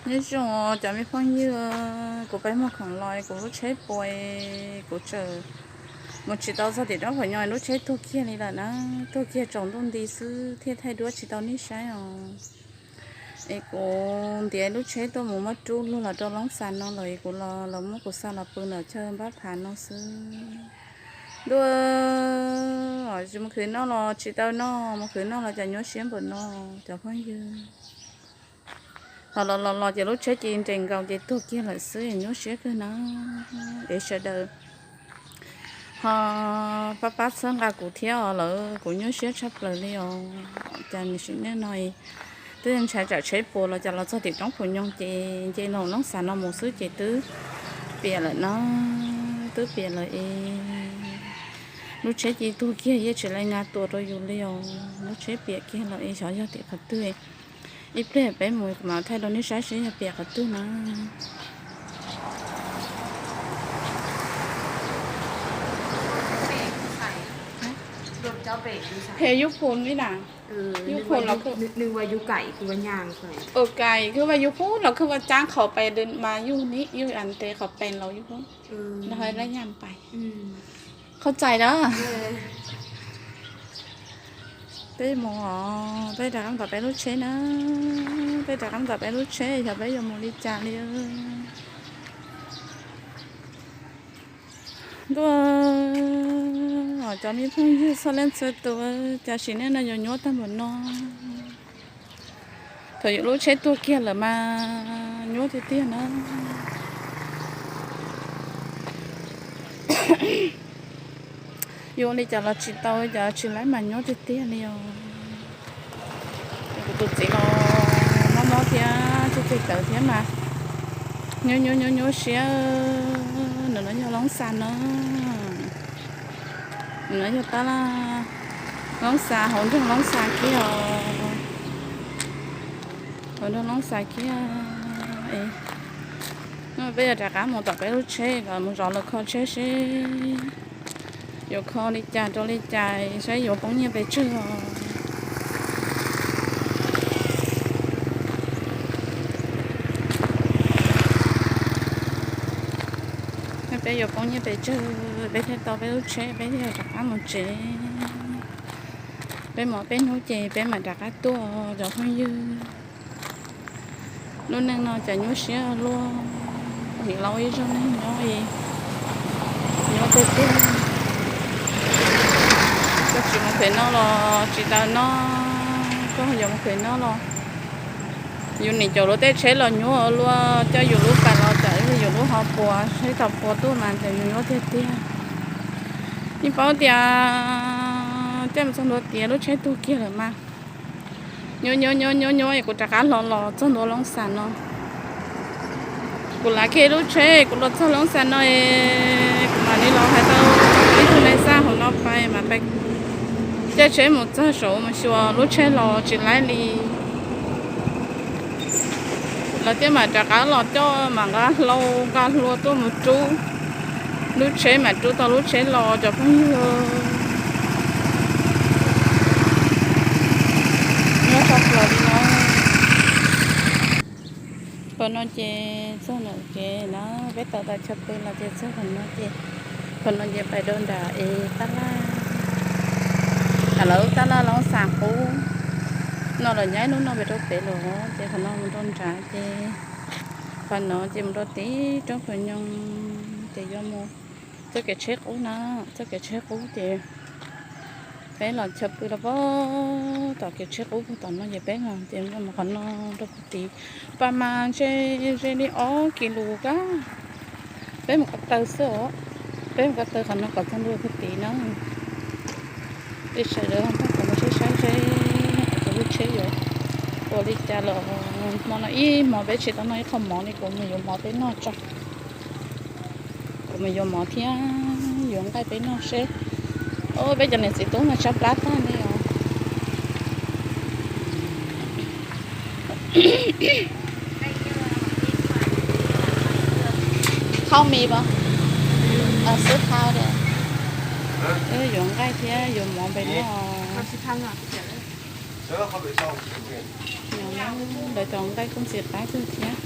Nyob zoo cov me phooj ywg, kuv pais muag khoom los kuv lub tsheb puas, kuv tseem mus tsis tau txog tim roob Phaum Nyoog, lub tsheb tuag kiag li lawm na. Tuag kiag tsaus ntuj nti xwb thiaj thaij duab tsis tau nej saib os. Es kuv ntiav lub tsheb tuaj mus muab rub luag los rau Loob Xas no lawm es kuv los, los muab kuv xa los pw ntawm chaw npab phav no xwb. Ntuj, mus khwv noj los tsis tau noj, mus khwv noj los cas nyuaj siab npaum no cov phooj ywg. Ho los los los ces lub tsheb ces nres nkaus ces tuag kiag lawm xwb, nyuaj siab kawg na. Es sawv daws ho pab pab txhawb nqa kuv thiab os, lawv kuv nyuaj siab tshaj plaws li os. Cas nim sim neej no twb ntshai tsam tsheb puas los cas los txog tim roob Phaum Nyoog ces nce los Loob Xas no mus xwb ces twb piam lawm na, twb piam lawm es lub tsheb ces tuag kiag yeej tsis lai nqa tuaj rau yus li os. Lub tsheb piam kiag lawm es xyov yog tim qhov twg. Ib pliag peb mus kuv mam thaij rau nej saib seb yog piam qhov twg na. He yub phu ni na. Yub phu los, ua kai khwb ua yub phu los khwb ua caab qhov pes mas yug ni yug an tes qhov pes los yub phu. Nws ho lab yaj pais. Qhov txais na. Peb mus, peb rov qab tom peb lub tsheb na. Peb rov qab tom peb lub tsheb xyov peb yuav mus li cas li. Ntuj, cov me phooj ywg txhua leej txhua tus, cas sim neej no yuav nyuaj tag npaum no. Thaum yus lub tsheb tuag kiag lawm mas nyuaj tiag tiag na. Yuav ua li cas los tsis tau, cas tsis laib mas nyuaj tiag tiag li os. Kuv tus txiv los mob mob thiab, tsis txig tawv thiab mas nyuaj nyuaj nyuaj nyuaj siab. Nws no yog Loob Xas no, nws no yog tab laj Loob Xas, hauv nroog Loob Xas kiag os. Hauv nroog Loob Xas kiag. Peb yuav rov qab mus tom peb lub tsheb kom mus zov lawv kho tsheb seb yuav kho li cas rau li cas, saib yuav poob nyiaj pes tsawg os. Peb yuav poob nyiaj pes tsawg peb thiaj tau peb lub tsheb, peb thiaj rov qab mus tsev. Peb mov peb hnub ces peb mam rov qab tuaj cov phooj ywg. Lub neej no cas nyuaj siab luaj, nim laus ib zaug neeg nyob, nyuaj tiag tiag. Koj tsis mus khwv noj los tsis tau noj, koj yuav mus khwv noj los yus nim caum luag tej tsheb los nyuaj luaj, coj yus lub pas los cas yus lub ho puas, tsheb thaum puas tuaj mas cas yus nyuaj tiag tiag. Yeej paub tias coj mus txog ntua tias lub tsheb tuag kiag lawm mas nyuaj nyuaj nyuaj nyuaj nyuaj es kuv rov qab hlo los txog ntua Loob Xas no. Kuv lav kiag lub tsheb kuv los txog Loob Xas no es kuv mam li los hais tau ib tug nais xaj hauv no pais mas pais caij tsheb mus txog saud mus xyuas lub tsheb los tsis laib li. Lawv thiaj mam rov qab los coj mam nqa hlau nqa hlua tuaj mus rub lub tsheb, mam rub tau lub tsheb los cov phooj ywg. Nyob tshaj plaws li no. Qhov no ces txog ntawm kev na, peb tau tau chaw pw los ces txog qhov no ces, qhov no ces pais rau nram es tab laj, lawv tab laj Loob Xas qub no los nyob ib hnub no pem rau pem lawm ces qhov no mus rau nrad ces, qhov no ces mus rau tim roob Phaum Nyoog ces yuav mus txoj kev tsheb qub na, txoj kev tsheb qub ces peb los chaw pw rau pem tom kev tsheb qub puag tom no ces peb los ces mus qhov no rau puag tid, pas mas ntshe ze li ob kis lus kab. Peb mus ko taw xwb os, peb mus ko taw qhov no kom txog ntua puag tid na. Peb sawv daws los nrog kuv mus saib saib seb kuv tus lub tsheb yuav ua li cas los, hmo no ib hmos peb tsis tau noj ib qho mov li, kuv mus yuav mov peb noj tso. Kuv mus yuav mov thiab yuav nqaij peb noj seb. Peb cov niam txiv tub no tshaib plab tag li os. Khau mis pab, xub thau tias yuav nqaij thiab yuav mov peb noj. Lawv cov nqaij kuj ntxim qab kawg thiab.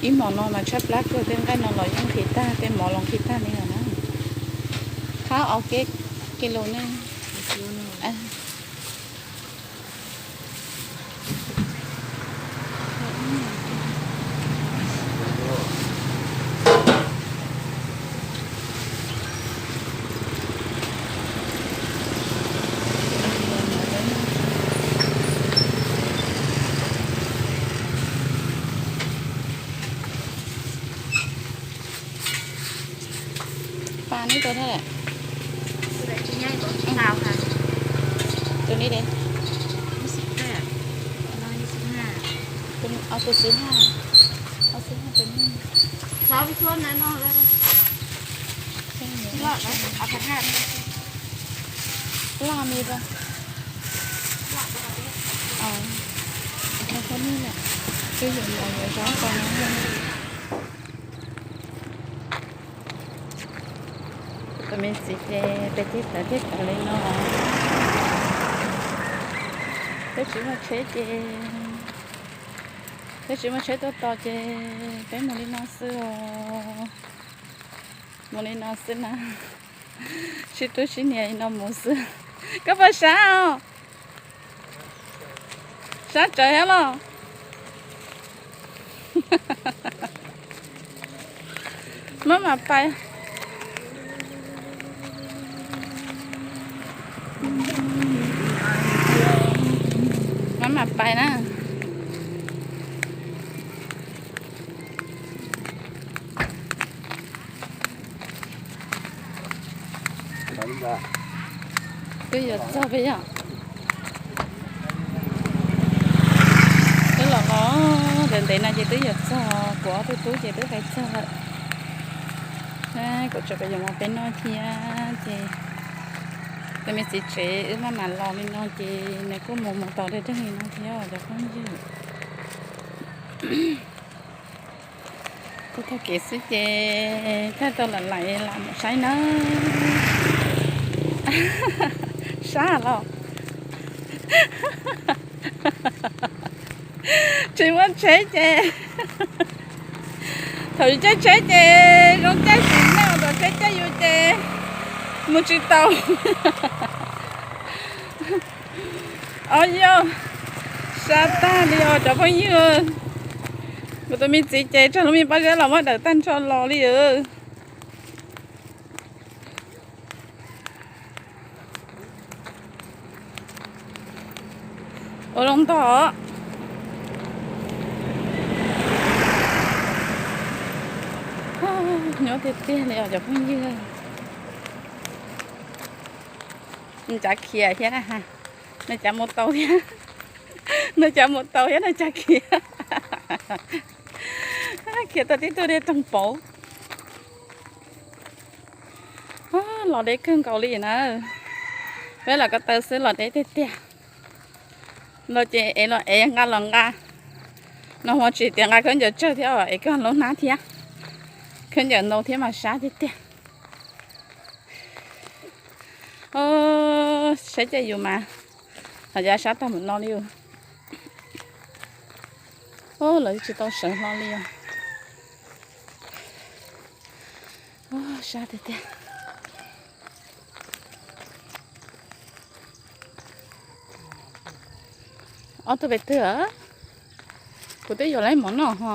Ib hmos no mas tshaib plab kawg, tej nqaij no los yeej nqhis tag, tej mov los nqhis tag li lawm na. Qhab ob keb kis lus ne. Pab neb tua thiab lawm. Tus ni de. Tus xwb ha, tus xwb ha tus ni. Laj mi ra. Twb yuav los yuav zaub rau no. Tus me txiv ces peb thiaj tawv thiaj tawv li no. Peb tsis muaj tsheb ces, peb tsis muaj tsheb tuaj tos ces peb mus li no xwb os. Mus li no xwb na. Sib tub sib nias li no mus xwb. Koj puas sab os? Sab tsawv thiab los? Maj mam pais. Maj mam pais na. Twb yuav txog peb yom. Twb los los ntev ntev no ces twb yuav txog, kuv ob tug tub ces twb pais txog lawm. Kuv tseem pais yuav mov peb noj thiab ces tus me txiv tsev wb maj mam los li no ces nws kuj mus mus tau dawb dawb li no thiab cov phooj ywg. Kuv taug kev xwb ces thaij tau lam lais lam mus saib nawb. Sab los? Tsis muaj tsheb ces, thaum yus caij tsheb ces zoo caij sim neej, thaum tsheb caij yus ces mus tsis tau. Os yog, sab tag li os cov phooj ywg. Kuv tus me txiv ces tsam lub me pob zeb los muab dawm tag nrho los li. Ua zoo ntog. Nyob tiag tiag li os cov phooj ywg. Nws cav khiav thiab na, nws cav mus tau thiab, nws cav mus tau thiab nws cav khiav, khiav tau tib tug dej toog pauv. Los deb kawg nkaus li na. Peb los ko taw xwb los deb tiag tiag. Los ces es los es, nqa los nqa. Nag hmo tsis tias nqa khaub ncaws tsawg thiab, es koj lub hnab thiab, khaub ncaws ntau thiab mas sab tiag tiag. Saib caij yus mas, hos cas sab tag mus no li. Lawv tsis tau sawv hlo li os. Sab tiag tiag. Ob tug pem twg? Kuv twb yuav lawv mov noj ho.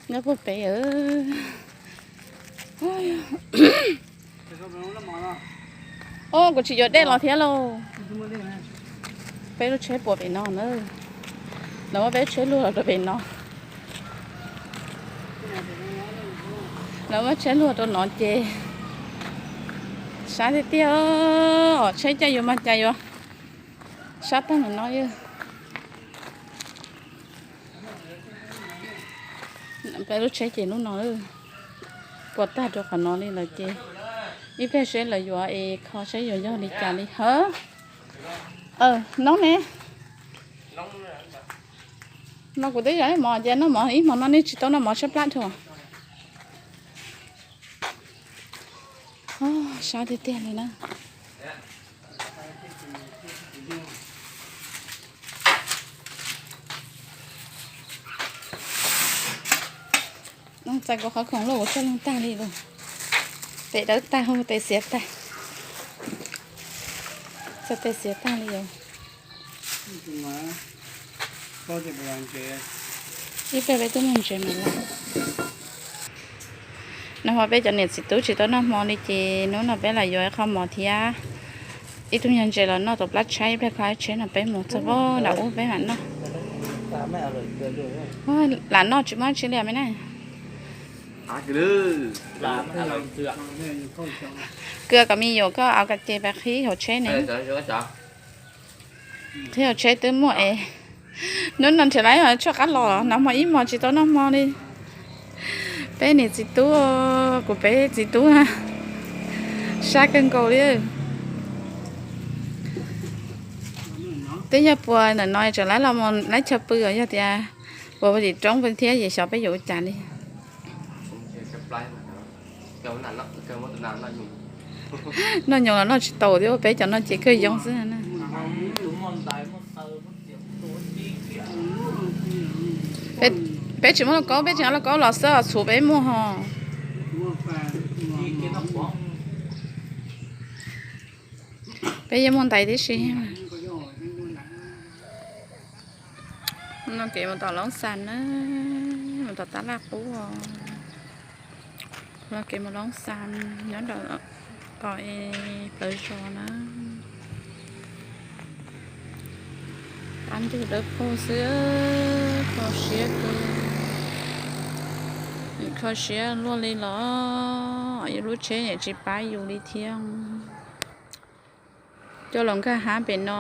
Nyob puag pem. Os, kuv tsis yuav dej los thiab lauj. Peb lub tsheb puas pem no na. Lawv muab peb tsheb luag rau pem no. Lawv muab tsheb luag rau no ces sab tiag tiag. Tsheb caij yuav mas cas yuav sab tag no. Peb lub tsheb ces lub no puas tag rau qhov no li lawm ces ib pliag seb lawv yuav es kho seb yuav yog li cas li hab. Noob ne, no kuv twb yog ib hmos ces noj mov, ib hmos no nej tsis tau noj mov tshaib plab dhau. Sab tiag tiag li na. Txais kuv qhov khoom los kuv txog leej tag li los. Tes dawb tag, tes xiav tag. Txog tes xiav tag li os. Ib pliag peb twb mus ntses mas lawm. Nag hmo peb cov niam txiv tub tsis tau noj hmo li ces hnub no peb lam yuav ib qho mov thiab ib tug nyuag ntses los noj tom plab tshaib, ib pliag kho tsheb no peb mus txog pab nram ub peb mam noj. Lam noj tsis muaj dab tsi li me na. Kws kom me nyuam koj au ka ces pab qhib hauv tsheb ne. Qhib hauv tsheb twb muaj es. Hnub no nrhiav lawv tshuaj qab los, nag hmo ib hmos tsis tau noj hmo li. Peb niam txiv tub, kuv peb txiv tub na, sab kawg nkaus li. Twb yog puas ntawm no tseem lawv los mus laib chaw pw os, yog tias puas tim roob pw thiab ces xyov peb yuav ua cas li. Noj nyoos los noj tsis tau thiab, peb cov no ces kawg yoo xwb na. Peb tsis muaj lauj kaub, peb tsis muaj lauj kaub los xwb os, txhuv peb muaj ho. Peb yeej muaj ntais tib si. No kev mus tom Loob Xas na, mus tom Tab Laj Qub. No kev mus Loob Xas nyob rau tom es plawv zos na. Qab ntug dawb paug xwb, kho siab kawg. Kho siab luaj li los yus lub tsheb niam tsis pab yus li thiab. Coj los nkag hab pem no,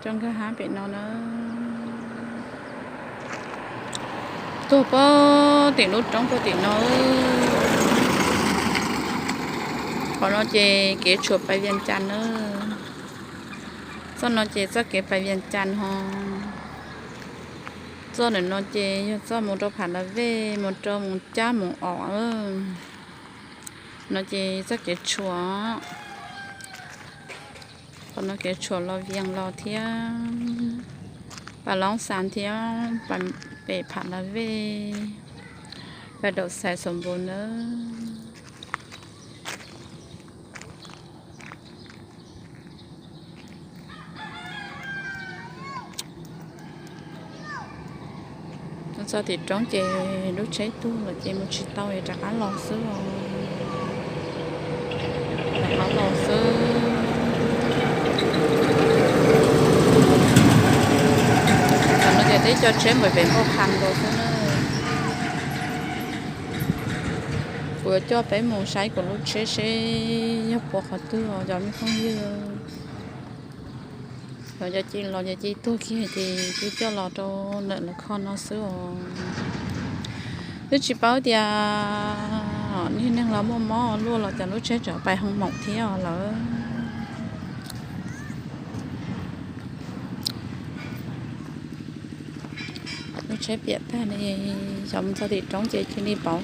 coj nkag hab pem no na. Tuag pem tim lub roob pem tim no. Qhov no ces kev tshuam pais Vias Cas na. Txoj no ces txoj kev pais Vias Cas ho. Txoj ntawm no ces yog txoj mus rau Pham Las Vej, mus rau Moos Cab Moos Om. No ces txoj kev tshuam. Qhov no kev tshuam los Vias los thiab, pas Loob Xas thiab, pas pem Pham Las Vej, pas Daum Xais Xos Npus nawb. Txog tim roob ces lub tsheb tuag lawm ces mus tsis tau es rov qab los xwb os. Rov qab los xwb. Tam no ces tib co tsheb npam pem npauj qha nkaus xwb na. Kuv yuav coj peb mus saib kuv lub tsheb seb yog puas qhov twg os cov me phooj ywg. Cov ci los cov ci tuag kiag ces kuv coj los rau ntawm lawv kho no xwb os. Twb tsis paub tias niag neeg los muaj mob luaj los cov lub tsheb tseem pais hoo moom thiab os lawm. Lub tsheb piam tag li, xyov mus txog tim roob ces cia li pauv.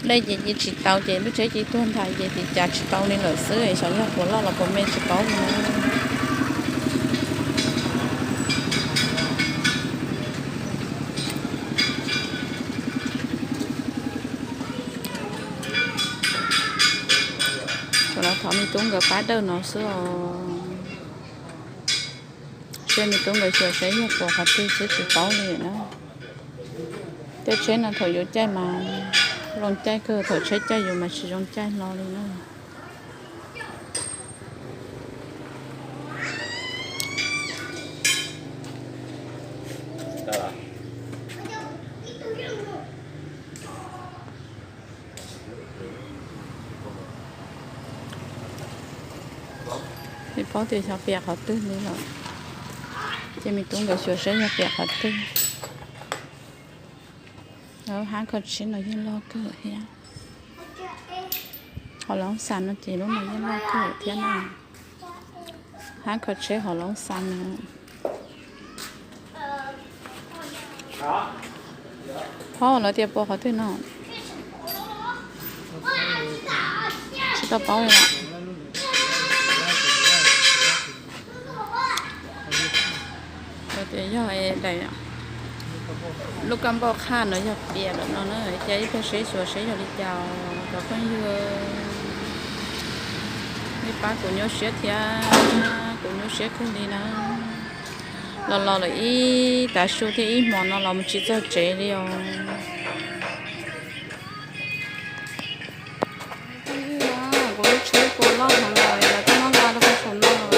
Dej ces cia tsis tau ces lub tsheb cia tuag nthav ces tim cas tsis tau li lawm xwb, xyov yog puas loj los puas me tsis paub li. Tsuas los thov me tub nkawd pab dawj no xwb os. Seb me tub nkawd xyuas seb yog puas qhov twg xwb tsis paub li na. Tej tsheb no thaum yuav caij mas zoo caij kawg, thaum tsheb caij yus mas tsis zoo caij hlo li na. Tsis paub tias xyov piam qhov twg li lawm. Ces me tub nkawd xyuas seb yog piam qhov twg. Hab kho tsheb no yeej loj kawg thiab. Hauv Loob Xas no ces lub no yeej loj kawg thiab na. Hab kho tsheb hauv Loob Xas no. Thaum lawv tias puas qhov twg no, tsis tau paub li lawm. Lawv tias yog daim, Lub kab npauj qhaj no yog piam lawm no na, cas ib pliag seb xyuas seb yog li cas os cov phooj ywg. Nej pab kuv nyuaj siab thiab kuv nyuaj siab kawg li na. Los los lawm ib tav su thiab ib hmo no los mus tsis txog tsev li os. Kuv lub tsheb puas loj heev lawm, lawv twb muab nqa rau kuv saum no lawm.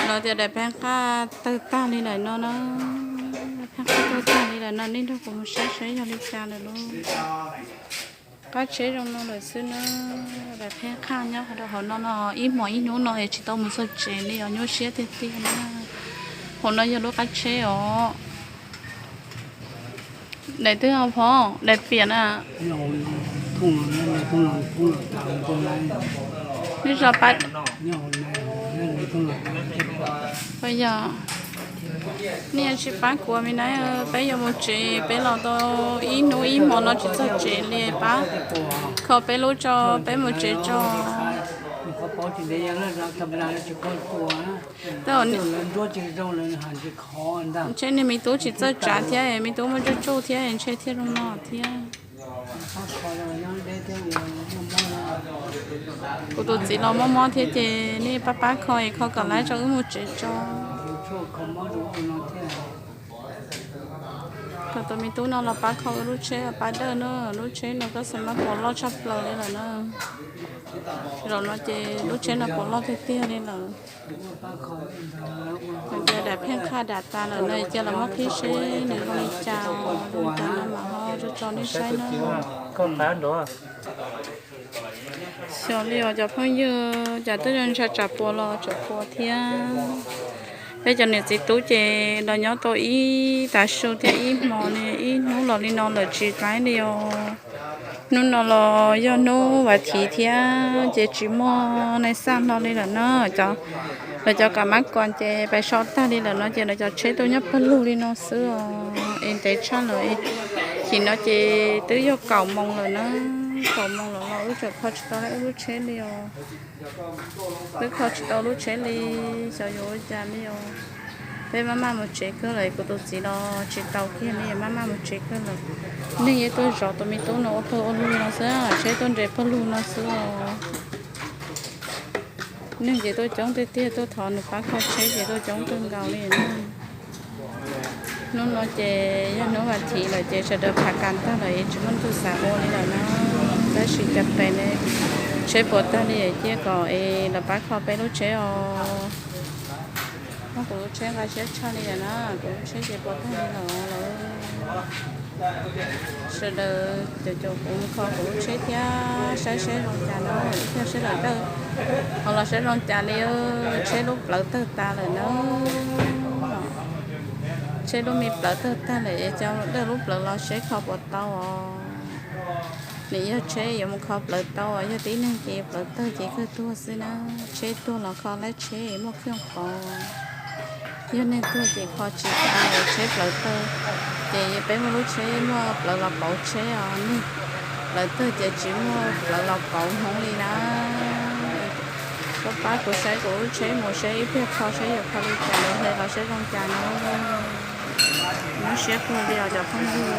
Lawv tias daim pheeb qaj tawg tag li lawm no na. Pheeb qaj tawg tag li lawm no, nej nrog kuv mus saib saib yog li cas lawm lauj. Qab tsheb zoo no lawm xwb na. Daim pheeb qaj nyob rau hauv no no, ib hmos ib hnub no es tsis tau mus txog tsev li os, nyuaj siab tiag tiag na. Hauv no yog lub qab tsheb os. Daim twg os phov? Daim piam na. Nej zos pab. Yog, nej yuav tsis pab kuv me na, peb yuav mus tsev, peb los tau ib hnub ib hmo no tsis txog tsev li, pab kho peb lub tso, peb mus tsev tso. Ntshe niag me tub tsis txawj tsav thiab, me tub muaj tsuj tsuj thiab, ntshe thiaj zoo no thiab. Kuv tus txiv los mob mob thiab ces nej pab pab kho es kho kom lab tso wb mus tsev tso. Kom tus me tub no los pab kho wb lub tsheb, pab dawj na, lub tsheb no koj xav mas puas loj tshaj plaws li lawm na. Zaum no ces lub tsheb no puas loj tiag tiag li lawm. Hais tias daim pheej qhaj dam tas lawm no, cia los muab qhib seb nws zoo li cas, zoo li cas no mam ho tso tso nej saib na. Xyov li os cov phooj ywg, cas twb ntshai tsam puas los tseem puas thiab. Peb cov niam txiv tub ces los nyob tau ib tav su thiab ib hmo li, ib hnub los li no lawm tsis laib li os. Hnub no los yog hnub vas thiv thiab ces tsis muaj neeg xa hlo li lawm na. Lawv cov kam mab kos ces pais so tag li lawm no ces lawv cov tsheb tuaj nyob pawg lug li no xwb os, es ntev tshaj lawm. Chim no ces twb yog kaum moos lawm na, kaum moos lawm los wb tseem kho tsis tau wb lub tsheb li os. Twb kho tsis tau lub tsheb li, xyov yuav ua cas li os. Peb maj maj mus tsev kawg lawm, kuv tus txiv los tsis tau kiag li, maj maj mus tsev kawg lawm. Neeg yeej tuaj zov tus me tub no ua pawg ua lug no xwb, tsheb tuaj nres pawg lug no xwb os. Neeg ces tuaj coob tiag tiag, tuaj thov nws pab kho tsheb ces tuaj coob kawg nkaus li na. Hnub no ces yog hnub vas thiv lawm ces sawv daws phav kas tag lawm es tsis muaj neeg xav ua li lawm na. Tab sis cas pem ne, tsheb puas tag li cia kom es lawv pab kho peb lub tsheb os. Muab kuv lub tsheb nqa siab tshaj li lawm na, kuv lub tsheb ces puas tag li lawm lawm. Sawv daws caum caum kuv mus kho kuv lub tsheb thiab saib seb zoo cas no, ib pliag seb lawv dawj. Ho los saib zoo cas li, tsheb lub plawv tawg tas lawm na. Tsheb lub me plawv tawg tag lawm, coj dawj lub plawv los seb kho puas tau os. Nws yog tsheb yuav mus kho plawv tau, yog tib neeg ces plawv tawg ces kawg tuag xwb na. Tsheb tuag los kho lab tsheb muaj khoom pauv. Yog neeg tuag ces kho tsis tau, tsheb plawv tawg. Ces peb muaj lub tsheb muaj plawv los pauv tsheb os, neeg plawv tawg ces tsis muaj plawv los pauv hmoob li na. Koj pab kuv saib kuv lub tsheb mus seb ib pliag kho seb yuav kho li cas, hle los seb zoo cas no. Nyuaj siab kawg li os cov phooj ywg.